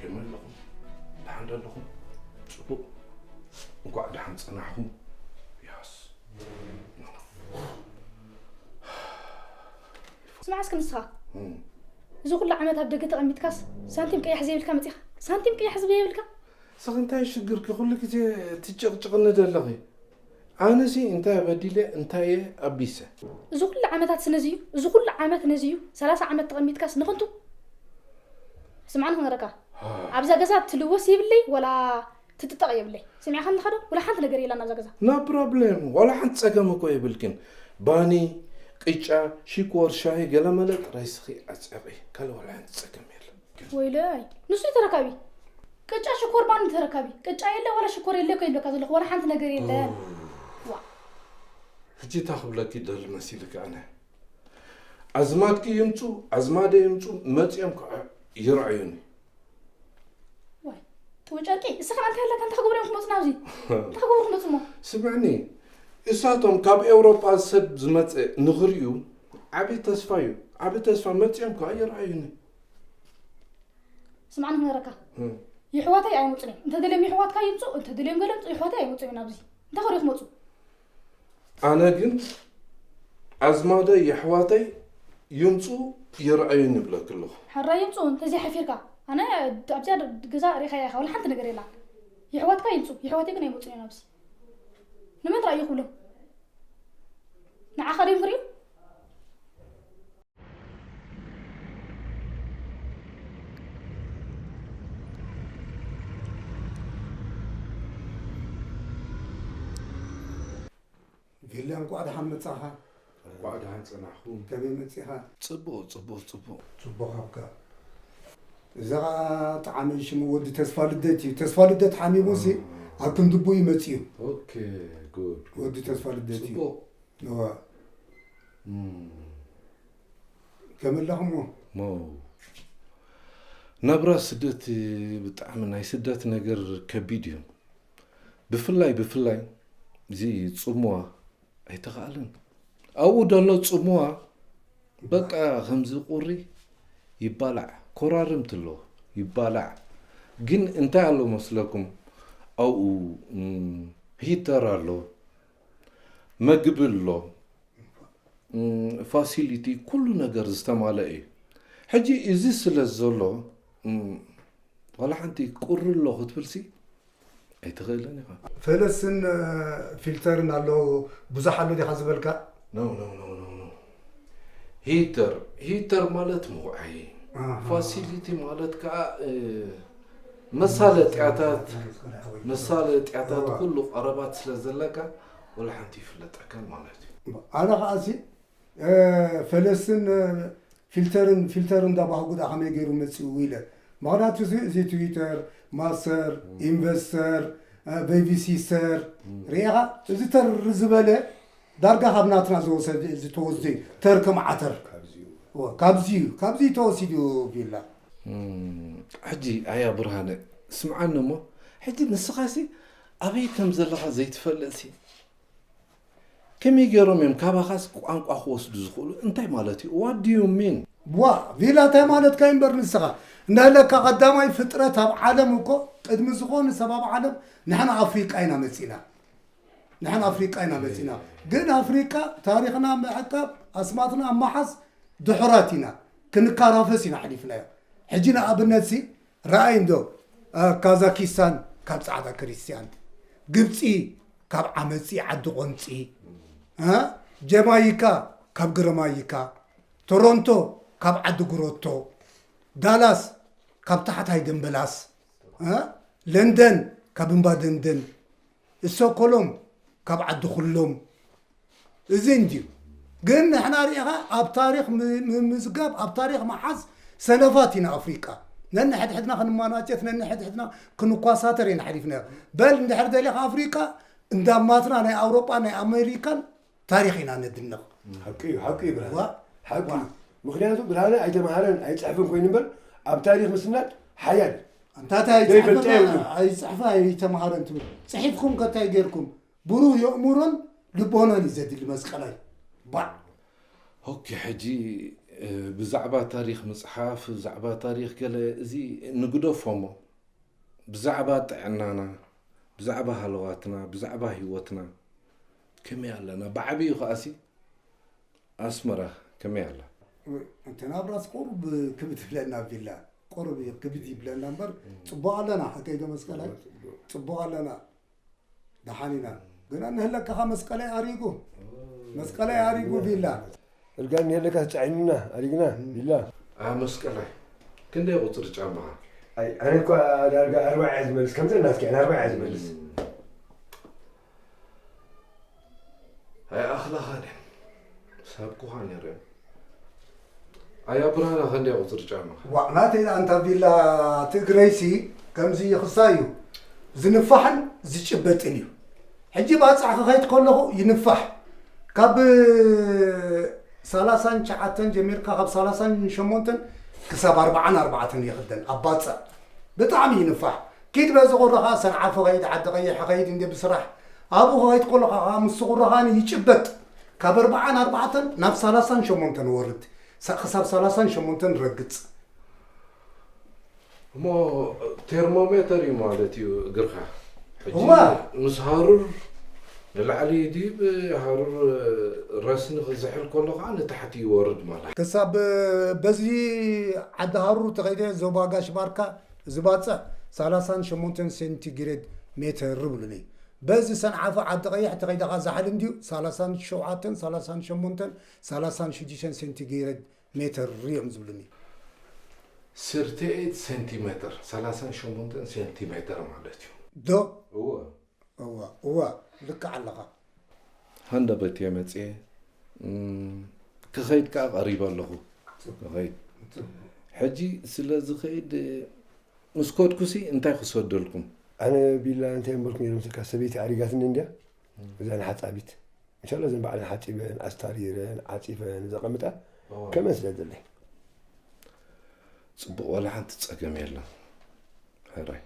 ከመይ ኣለኹም? ደሓን ዶ ኣለኹም? ጽቡቕ። እንኳዕ ደሓን ጸናሕኹም። ያስ። ስማዕ እስኪ ንስኻ። እም። እዚ ኩሉ ዓመት ኣብ ደገ ተቐሚጥካስ ሳንቲም ቅያሕ ዘይብልካ መጺኻ? ሳንቲም ቅያሕ ዝብየ የብልካ? እስኺ እንታይ ሽግርኪ? ኩሉ ግዜ ትጭቕጭቕኒ ዘለኺ። ኣነሲ እንታይ በዲለ፣ እንታይ እየ ኣቢሰ? እዚ ኩሉ ዓመታት ነዚ እዩ፣ እዚ ኩሉ ዓመት ነዚ እዩ። ሰላሳ ዓመት ተቐሚጥካስ ንኸንቱ? ስምዓኒ ክነግረካ። ኣብዛ ገዛ ትልወስ የብለይ፣ ወላ ትጥጠቕ የብለይ። ስሚዕካ እንድኻ ዶ? ወላ ሓንቲ ነገር የላን ኣብዛ ገዛ። No problem። ዋላ ሓንቲ ጸገም እኮ የብልክን። ባኒ፣ ቅጫ፣ ሽኮር፣ ሻሂ፣ ገለመለ ጥራይ እስኺ ኣጽዕቒ። ካልእ ዋላ ሓንቲ ጸገም የለን። ወይለይ፣ ንሱ እዩ ተረካቢ። ቅጫ፣ ሽኮር፣ ባኒ ተረካቢ። ቅጫ የለ ዋላ ሽኮር የለ እኮ ይብለካ ዘለኹ፣ ዋላ ሓንቲ ነገር የለን። ዋ። ሕጂ እንታይ ክብለኪ ደሊ መሲልኪ ኣነ? ኣዝማድኪ ይምጹ፣ ኣዝማደ ይምጹ፣ መጺኦም ከዓ ይርኣዩኒ። ዋይ፣ ጥቡ ጨርቂ፣ እስኻ እንታይ ኣለካ? እንታይ ክገብሩ እዮም ክመጹ ናብዚ? እንታይ ክገብሩ ክመጹ እሞ? ስምዕኒ፣ እሳቶም ካብ ኤውሮጳ ሰብ ዝመጸ ንኽርእዩ ዓቢ ተስፋ እዩ። ዓቢ ተስፋ መጺኦም ከዓ ይርኣዩኒ። ስምዓኒ ክነግረካ። እም። የሕዋተይ ኣይመጹን እዮም። እንተደልዮም የሕዋትካ ይምጹ፣ እንተደልዮም ገለ ይምጹ፣ የሕዋተይ ኣይመጹን እዮም ናብዚ። እንታይ ክርእዩ ክመጹ? ኣነ ግን ኣዝማደይ የሕዋተይ ይምጹ ይርኣዩኒ ይብለኪ ኣለኹ። ሕራይ ይምጹ፣ እንተዘይ ሓፊርካ። ኣነ ኣብዚኣ ገዛ ሪኢኻያ ኢኻ፣ ወላ ሓንቲ ነገር የላን። የሕዋትካ ይምጹ፣ የሕዋተይ ግን ኣይመጹን እዮም ናብዚ። ንመን ርኣዩ ክብሎም? ንዓኻ ድዮም ክርእዩ? ቪላ፣ እንቋዕ ደሓን መጻኻ። እንቋዕ ደሓን ጸናሕኩም። ከመይ መጺኻ? ጽቡቕ፣ ጽቡቕ፣ ጽቡቕ። ጽቡቕ ሃብካ። እዛ ኸኣ ጠዓመ ሽሙ ወዲ ተስፋ ልደት እዩ። ተስፋ ልደት ሓሚሙሲ ኣብ ክንድቡ እዩ መጺኡ። ኦኬ፣ ጉድ፣ ጉድ። ወዲ ተስፋ ልደት እዩ። ጽቡቕ። እዋ። እም። ከመይ ኣለኹሞ? ሞ፣ ናብራ ስደት ብጣዕሚ፣ ናይ ስደት ነገር ከቢድ እዩ። ብፍላይ፣ ብፍላይ እዚ ጽምዋ ኣይተኻእለን። ኣብኡ ደሎ ጽምዋ በቃ ከምዚ ቁሪ ይባላዕ፣ ኮራርምቲ ኣሎ ይባላዕ። ግን እንታይ ኣሎ መስለኩም? ኣብኡ፣ እም፣ ሂተር ኣሎ፣ መግቢ ኣሎ፣ እም፣ ፋሲሊቲ፣ ኩሉ ነገር ዝተማልአ እዩ። ሕጂ እዚ ስለ ዘሎ፣ እም፣ ዋላ ሓንቲ ቁሪ ኣሎ ክትብልሲ ኣይትኽእልን ኢኻ። ፈለስን፣ እ፣ ፊልተርን ኣሎ፣ ብዙሕ ኣሎ ዲኻ ዝበልካ? ኖ፣ ኖ፣ ኖ፣ ኖ፣ ኖ። ሂተር፣ ሂተር ማለት ምኹዓይ። ኣሃ። ፋሲሊቲ ማለት ከኣ፣ እ፣ መሳለጥያታት፣ መሳለጥያታት እዋ። ኩሉ ቀረባት ስለ ዘለካ፣ ወላ ሓንቲ ይፍለጠካን ማለት እዩ። ኣነ ከኣሲ፣ እ፣ ፈለስን፣ እ፣ ፊልተርን፣ ፊልተር እንዳ ባህጉ ደኣ ከመይ ገይሩ መጺኡ ኢለ። ምኽንያቱ እዚ፣ እዚ ትዊተር፣ ማስተር፣ እም። ኢንቨስተር፣ እ፣ ቤቢ ሲስተር፣ እም። ርኢኻ፣ እዚ ተር ዝበለ ዳርጋ ካብ ናትና ዝወሰድ፣ ዝተወስደ እዩ። ተር ከም ዓተር። ካብዚ እዩ። እወ፣ ካብዚ እዩ። ካብዚ እዩ ተወሲዱ ቪላ። እም፣ ሕጂ ኣያ ብርሃነ፣ ስምዓኒ እሞ፣ ሕጂ ንስኻሲ ኣበይ ከም ዘለኻ ዘይትፈልጥሲ፣ ከመይ ገይሮም እዮም ካባኻስ ቋንቋ ክወስዱ ዝኽእሉ? እንታይ ማለት እዩ? What do you mean? ዋ፣ ቪላ እንታይ ማለትካ እዩ እምበር ንስኻ? እንዳለካ ቀዳማይ ፍጥረት ኣብ ዓለም እኮ ቅድሚ ዝኾነ ሰብ ኣብ ዓለም ንሕና ኣፍሪቃ ኢና መጺና። ንሕና ኣፍሪቃ ኢና መጺና። ግን ኣፍሪቃ ታሪኽና ምዕቃብ፣ ኣስማትና ምሓዝ ድሑራት ኢና። ክንካራፈስ ኢና ኣሕሊፍናዮ። ሕጂ ንኣብነትሲ ረኣይ እንዶ፣ እ፣ ካዛኪስታን ካብ ጻዕዳ ክርስትያን፣ ግብጺ ካብ ዓመጺ ዓዲ ቆንጺ፣ እ፣ ጀማይካ ካብ ግረማይካ፣ ቶሮንቶ ካብ ዓዲ ጉሮቶ፣ ዳላስ ካብ ታሕታይ ደምበላስ፣ እ፣ ለንደን ካብ እምባ ደንደን፣ ስቶኮሎም ካብ ዓዲ ኩሎም፣ እዚ እንድዩ። ግን ንሕና ርኢኻ ኣብ ታሪኽ ም-፣ ምምዝጋብ፣ ኣብ ታሪኽ ምሓዝ ሰነፋት ኢና ኣፍሪቃ። ነንሕድሕድና ክንማናጨት፣ ነንሕድሕድና ክንኳሳተር ኢና ሓሊፍናዮ። በል እንድሕር ደሊኻ ኣፍሪቃ እንዳማትና ናይ ኣውሮጳ ናይ ኣሜሪካን ታሪኽ ኢና ነድንቕ። ሓቂ እዩ፣ ሓቂ እዩ ብራዘር። ዋ፣ ሓቂ ዋ። እዩ። ምኽንያቱ ብርሃነ ኣይተምሃረን ኣይጽሕፍን ኮይኑ እምበር ኣብ ታሪኽ ምስናድ ሓያል እዩ። እንታይ ዘይፈልጦ ኣይጽሕፍን የብሉን። ኣይጽሕፍን ኣይተምሃረን ትብል። ጽሒፍኩም ከ እንታይ ጌርኩም? ብሩህ የእምሮን ልቦናን እዩ ዘድሊ መስቀላይ። ባዕ። ኦኬ፣ ሕጂ ብዛዕባ ታሪኽ ምጽሓፍ፣ ብዛዕባ ታሪኽ ገለ፣ እዚ ንግደፎ እሞ፣ ብዛዕባ ጥዕናና፣ ብዛዕባ ሃለዋትና፣ ብዛዕባ ህይወትና ከመይ ኣለና? ብዓቢኡ ከኣሲ ኣስመራ ከመይ ኣላ? እቲ ናብራስ ቁሩብ ክብድ ይብለና ቪላ፣ ቁሩብ እዩ ክብድ ይብለና እምበር፣ ጽቡቕ ኣለና። ሓቀይ ዶ መስቀላይ? ጽቡቕ ኣለና። ደሓን ኢና። ግና ንህለካኻ መስቀላይ ኣሪጉ። መስቀላይ ኣሪጉ ቪላ። እርጋን ንህለካ ተጻዒንና፣ ኣሪግና፣ ቪላ። ኣ መስቀላይ፣ ክንደይ ቁጽሪ ጫማኻ? ኣይ፣ ኣነ እኳ ዳርጋ ኣርባዓ እየ ዝመልስ፣ ከምዘን ናትኪ ኣነ ኣርባዓ እየ ዝመልስ። ኣይኣኽላኻን እየን። ሳብኩኻ ነይረ። ኣያ ብርሃና፣ ክንደይ ቁጽሪ ጫማኻ? ዋእ፣ ናተይ ደኣ እንታ ቪላ፣ እቲ እግረይሲ ከምዚ ይኽሳይ እዩ። ዝንፋሕን ዝጭበጥን እዩ። ሕጂ ባጽዕ ክኸይድ ከለኹ ይንፋሕ። ካብ ሰላሳን ትሽዓተን ጀሚርካ፣ ካብ ሰላሳን ሸሞንተን ክሳብ ኣርባዓን ኣርባዕተን ይኽደን ኣብ ባጽዕ። ብጣዕሚ ይንፋሕ። ኪድ በዚ ቁሪ ኸኣ ሰንዓፈ ኸይድ፣ ዓዲ ቀይሕ ኸይድ እንደ ብስራሕ። ኣብኡ ክኸይድ ከሎ ኸኣ ምስ ቁሪ ኸኣ ይጭበጥ። ካብ ኣርባዓን ኣርባዕተን ናብ ሰላሳን ሸሞንተን ወርድ። ሳ-፣ ክሳብ ሰላሳን ሸሞንተን ረግጽ። እሞ ቴርሞሜተር እዩ ማለት እዩ እግርኻ። ሕጂ እዋ። ምስ ሃሩር ንላዕሊ ድዩ፣ ሃሩር ረስኒ ክዝሕል ከሎ ኸዓ ንታሕቲ ይወርድ ማለት። ክሳብ በዚ ዓዲ ሃሩር ተኸይደ ዞባ ጋሽ ባርካ ዝባጽዕ ሰላሳን ሸሞንተን ሴንቲግሬድ ሜተር ይብሉኒ። በዚ ሰንዓፈ ዓዲ ቀይሕ ተኸይደ ኸዓ ዛሕል እንድዩ ሰላሳን ሸውዓተን፣ ሰላሳን ሸሞንተን፣ ሰላሳን ሽዱሽተን ሴንቲግሬድ ሜተር እዮም ዝብሉኒ። ስርትኤት ሴንቲሜተር፣ ሰላሳን ሸሞንተን ሴንቲሜተር ማለት እዩ። ዶ? እወ። እወ፣ እወ፣ ልክዕ ኣለኻ። ሃንደበት እየ መጽየ። እም፣ ክኸይድ ከኣ ቀሪበ ኣለኹ። ክኸይድ። ሕጂ ስለ ዝኸይድ፣ ምስ ከድኩሲ እንታይ ክሰደልኩም? ኣነ ቢላ እንታይ እምበልኩ ነይረ ምስልካ፣ ሰበይቲ ኣሪጋትኒ እንድያ። እም። እዛ ንሓጻቢት። እንሻላ እዘን ባዕለን ሓጺበን፣ ኣስታሪረን፣ ዓጺፈን ዘቐምጣ እዋ። ከመን ስለ ዘለይ። ጽቡቕ፣ ዋላ ሓንቲ ጸገም የለን። ሕራይ።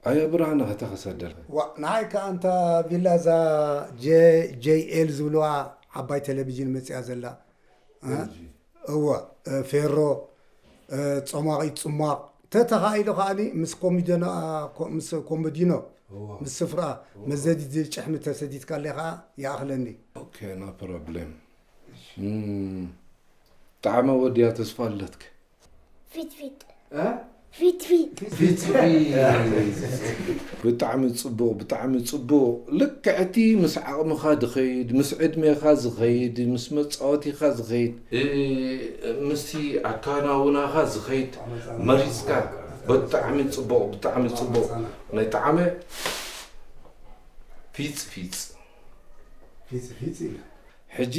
ኣያ ብርሃነ ከተኸሰደል። ዋ፣ ንዓይ ከኣ እንታ ቪላ እዛ ጀ-፣ ጄ ኤል ዝብልዋ ዓባይ ቴሌቪዥን መጽያ ዘላ። እ? ቴሌቪዥን። እወ፣ እ፣ ፌሮ፣ እ፣ ጾማቒት ጽሟቕ፣ ተተኻኢሉ ከኣኒ ምስ ኮሚደኖ፣ ኣ፣ ኮ-፣ ምስ ኮምበዲኖ፣ እወ። ምስ ስፍራ፣ እወ። መዘዲ ጭሕሚ ተሰዲድካለይ ከኣ ይኣኽለኒ። ኦኬ፣ no problem። እም፣ ጣዕመ ወድያ ተስፋ ኣለትክ። ፊት ፊት። እ? ፊት ፊት። ፊት ፊት። ብጣዕሚ ጽቡቕ፣ ብጣዕሚ ጽቡቕ። ልክዕ እቲ ምስ ዓቕምኻ ዝኸይድ፣ ምስ ዕድሜኻ ዝኸይድ፣ ምስ መጻወቲኻ ዝኸይድ፣ እ፣ ምስቲ ኣከናውናኻ ዝኸይድ መሪጽካ። ብጣዕሚ ጽቡቕ፣ ብጣዕሚ ጽቡቕ። ናይ ጣዕመ ፊጽ ፊጽ። ፊጽ ፊጽ ኢለ። ሕጂ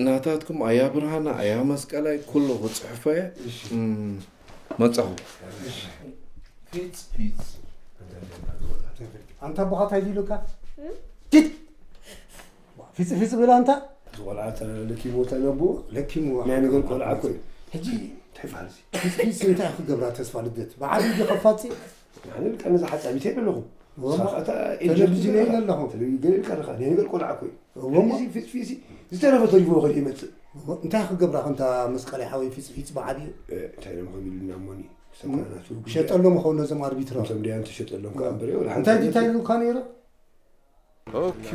ናታትኩም ኣያ ብርሃነ፣ ኣያ መስቀላይ ኩሉ ክጽሕፎ እየ። እሺ። እም፣ መጻኹ። እሺ። ፊጽ ፊጽ። ኣንታ ኣቦኻ እንታይ ኢሉካ? እም? ፊት! ፊጽ ፊጽ ብላ ኣንታ። እዚ ቆልዓ ለኪሙ ተነቡ። ለኪሙ። ናይ ነገር ቆልዓ እኮ እዩ። ሕጂ እንታይ ይበሃል እዚ? ፊጽ ፊጽ እንታይ ክገብራ ተስፋ ልደት? ብዓቢ ዲኻ ፋጺ? ኣነ ብጣዕሚ ዝሓጻቢት እየ ዘለኹ። እሞ ንስኻ እታ ቴሌቪዥን ኤልያስ እየ ኣለኹ። ቴሌቪዥን ቀርኻ፣ ናይ ነገር ቆልዓ እኮ እዩ። እሞ እዚ ፊጽ ፊጽ ዝተረፈ ተሪፉ ከይመጽእ። እሞ እንታይ ክገብራ ክንታ መስቀል ሓወይ ፊጽ ፊጽ ብዓቢኡ? እ፣ እንታይ እዮም ከቢሉና እሞኒ? እሞ ሰኮና ናቱ ጉዳይ። ሸጠሎም ይኸውን ነዞም ኣርቢትራ። እቶም ደያን ተሸጠሎም ከኣ እምበር፣ ወላ ሓንቲ እንታይ ዲታይ ኢሉካ ነይሩ? ኦኬ፣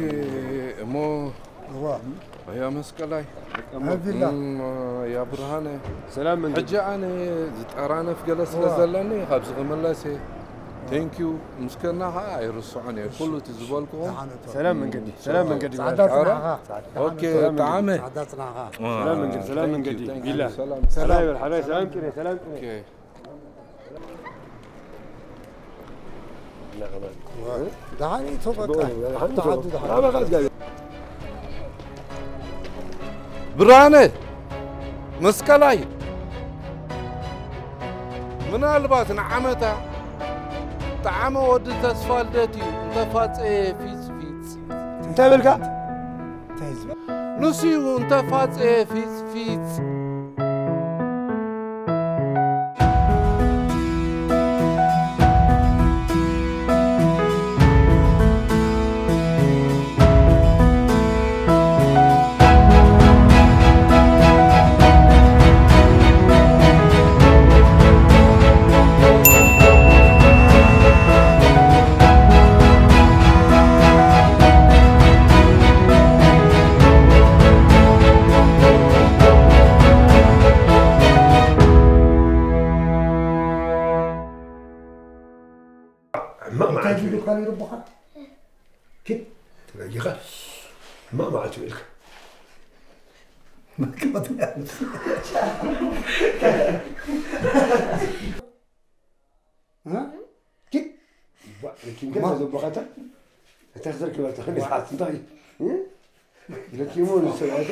እሞ እዋ። ኣያ መስቀላይ። ኣቢላ። እም፣ ኣያ ብርሃነ። ሰላም መንገዲ። ሕጂ ኣነ ዝጠራነፍ ገለ ስለ እዋ። ዘለኒ ካብዚ ክምለስ እየ። ቴንክ ዩ። ምስከና ኸዓ ኣይርስዖን እየ። ኩሉ እቲ ዝበልኩኹም። ደሓን እቶ። ሰላም መንገዲ። ሰላም መንገዲ። ጻዕዳ ጻዕዳ። ጽናኻ። ኦኬ፣ ሰላም መንገዲ። ጣዕመ። ጻዕዳ ጽናኻ። ዋ፣ ሰላም መንገዲ። ሰላም ቴንክ ዩ፣ መንገዲ። ቴንክ ዩ። ቢላ። ሰላም። ሰላም። ሰላም ቅኔ፣ ሰላም ቅኔ። ኦኬ። ደሓን እዩ፣ ተወቀ። ደሓን እዩ፣ ተወቀ። ተሓዱ ደሓን። ብርሃነ መስቀላይ፣ ምናልባት ንዓመታ ጠዓመ ወዲ ተስፋ ልደት እዩ እንተፋጸየ ፊጽ ፊጽ። እንታይ በልካ? እንታይ ዝብል? ንሱ እዩ እንተፋጸየ ፊጽ ፊጽ። እንታይ ዝብሉካ ነይሩ ኣቦኻ? ኪድ ተጋጊኻ ማማዕቱ ኢልካ። እ? ኪድ ዋ፣ ለኪምካ ማ- ዘቦኻታ እንታይ ክትረክባ ተኸኒ ሰዓት እንታይ? እ? ለኪሞ ንሰባት